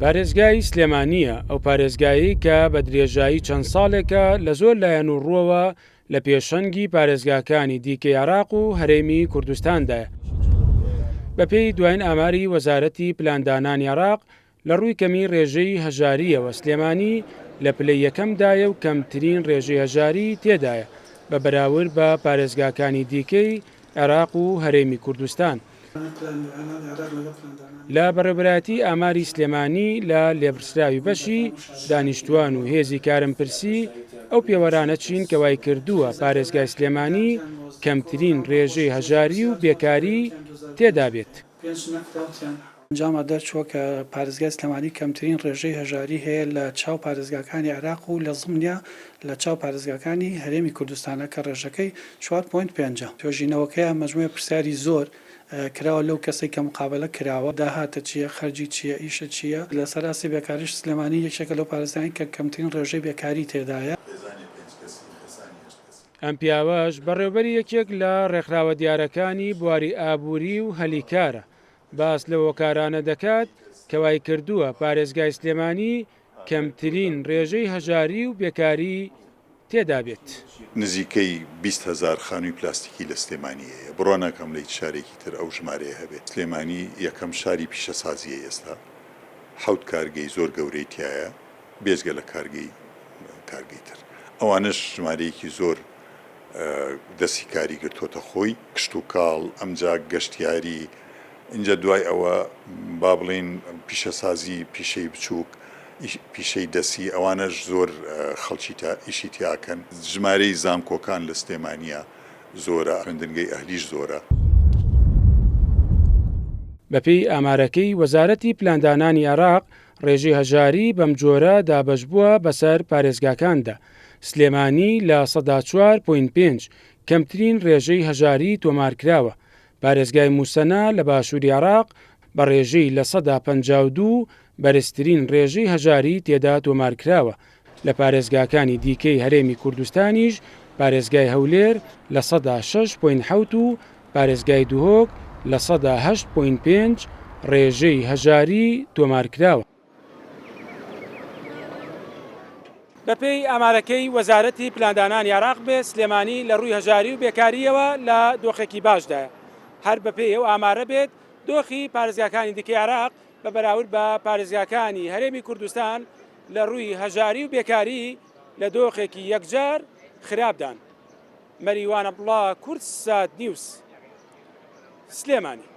پارێزگای سلێمانییە، ئەو پارێزگایەی کە بە درێژایی چەند ساڵێکە لە زۆر لایەن و ڕووەوە لە پێشەنگی پارێزگاکانی دیکەی عێراق و هەرێمی کوردستاندایە. بەپێی دوایین ئاماری وەزارەتی پلاندانانی عێراق، لە ڕووی کەمی ڕێژەی هەژارییەوە سلێمانی لە پلەی یەکەمدایە و کەمترین ڕێژەی هەژاری تێدایە بە بەراورد بە پارێزگاکانی دیکەی عێراق و هەرێمی کوردستان. لە بەڕێوەبەرایەتی ئاماری سلێمانی لە لێپرسراوی بەشی دانیشتووان و هێزی کارم پرسی ئەو پێوەرانە چین کە وایکردووە پارێزگای سلێمانی کەمترین ڕێژەی هەژاری و بێکاری تێدابێت؟ ئەنجامە دەرچووە کە پارێزگای سلێمانی کەمترین ڕێژەی هەژاری هەیە لە چاو پارێزگاکانی عێراق و لە زمنیا لە چاو پارێزگاکانی هەرێمی کوردستانە کە ڕێژەکەی چوار point پێنجە. توێژینەوەکەیان مەجموعە پرسیاری زۆر کراوە لەو کەسەی کە مقابەلە کراوە، داهاتت چییە، خەرجی چییە، ئیشت چییە. لەسەر ئاستی بێکاریش سلێمانی یەکێکە لەو پارێزگایانەی کە کەمترین ڕێژەی بێکاری تێدایە. ئەم پیاوەش بەڕێوبەری یەکێک لە ڕێکخراوە دیارەکانی بواری ئابووری و هەلی کارە، باس لەو هۆکارانە دەکات کە وایکردووە پارێزگای سلێمانی کەمترین ڕێژەی هەژاری و بێکاری تێدابێت. نزیکەی 20 هەزار خانووی پلاستیکی لە سلێمانی هەیە، بڕوا ناکەم لە هیچ شارێکی تر ئەو ژمارەیە هەبێت. سلێمانی یەکەم شاری پیشەسازییە ئێستا، حەوت کارگەی زۆر گەورەی تیایە، بێجگە لە کارگەی کارگەی تر ئەوانەش ژمارەیەکی زۆر دەستی کاری گرتۆتە خۆی، کشتوکاڵ، ئەمجا گەشتیاری، ئینجا دوای ئەوە با بڵێین پیشەسازی، پیشەی بچووک، پیشەی دەستی، ئەوانەش زۆر خەڵکی تا ئیشی تیاکەن. ژمارەی زانکۆکان لە سلێمانییە زۆرە، خوێندنگەی ئەهلیش زۆرە. بەپێی ئامارەکەی وەزارەتی پلاندانانی عێراق، ڕێژەی هەژاری بەمجۆرە دابەشبووە بەسەر پارێزگاکاندا، سلێمانی 4.5% کەمترین ڕێژەی هەژاری تۆمارکراوە، پارێزگای موسەنا لە باشووری عێراق بە ڕێژەی 52% بەرزترین ڕێژەی هەژاری تێدا تۆمارکراوە، لە پارێزگاکانی دیکەی هەرێمی کوردستانیش پارێزگای هەولێر 6.7% و پارێزگای دهۆک 8.5% ڕێژەی هەژاری تۆمارکراوە. بەپێی ئامارەکەی وەزارەتی پلاندانانی عێراق بێت، سلێمانی لە ڕووی هەژاری و بێکارییەوە لە دۆخێکی باشدایە. هەر بەپێی ئەو ئامارە بێت، دۆخی پارێزگاکانی دیکەی عێراق بە بەراورد بە پارێزگاکانی هەرێمی کوردستان لە ڕووی هەژاری و بێکاری لە دۆخێکی یەکجار خراپدان. مەریوان عەبدوڵا، کوردسات نیوز، سلێمانی.